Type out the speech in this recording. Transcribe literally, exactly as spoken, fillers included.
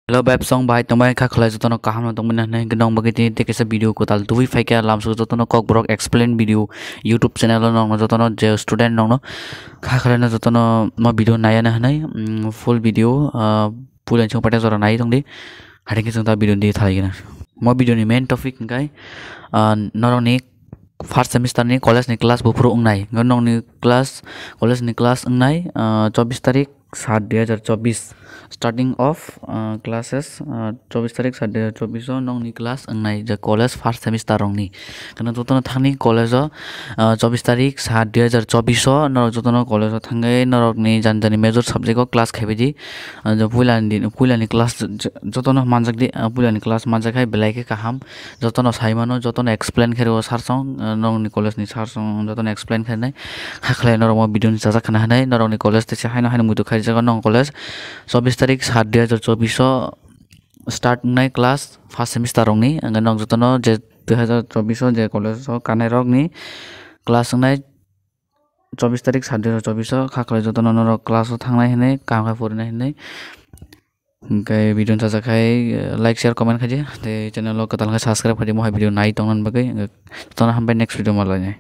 Hello, bebsong bai tongbai kha khlai jotono kaham no tongmani hwnwi hwnkhe nong bagwi tini tei kaisa video kwtal tubui phaikha lamsok jotono kokborok explain video YouTube channel o nongno jotono je student nongno kha khlai no jotono mo video naiya na hwnwi, mm, full video, ah, puila chwng paithak jora nai tongdi. Hathai khe chwng ta video di thalai gana. Mo video ni main topic hwnkhe, ah, norokni first semester ni college ni class buphuru wngnai. Nokni class, college ni class wngnai, ah, chobbish tarik sat dui hazar chobbish, starting of, ah, classes, ah, chobbish tarik sat dui hazar chobbish o nokni class wngnai je college first semester rokni. Kheno jotono thangni college o, ah, chobbish tarik sat dui hazar chobbish o norok jotono college o thangwi norokni jani jani major subject o class khaibaidi. Ah, je puilani din, puilani class j-, j-, jotono manjakdi, ah, puilani class manjak hai belai khe kaham. Jotono sai mano, jotono explain khe rwo sir song, ah, nokni college ni sir song jotono explain khe nai. Hakhlai norok mo video ni chajak khna hinwi norokni college tei se haino haino muitu khaijak o nokni college chobbish tarik sat dui hazar chobbish o start wngnai class first semester rokni. Hwnkhe nok jotono je dui hazar chobbish o je college o kanai rokni class wngnai chobbish tarik sat dui hazar chobbish o kha khlai jotono norok class o thangnai hinwi kaham khe porinai hinwi. Hwnkhe video no chajak khai, eh, like, share, comment khaidi tei channel o kwtal khe subscribe khaidi mohai video nai tongna bagwi. Hwnkhe jotono hambai, next video malainai.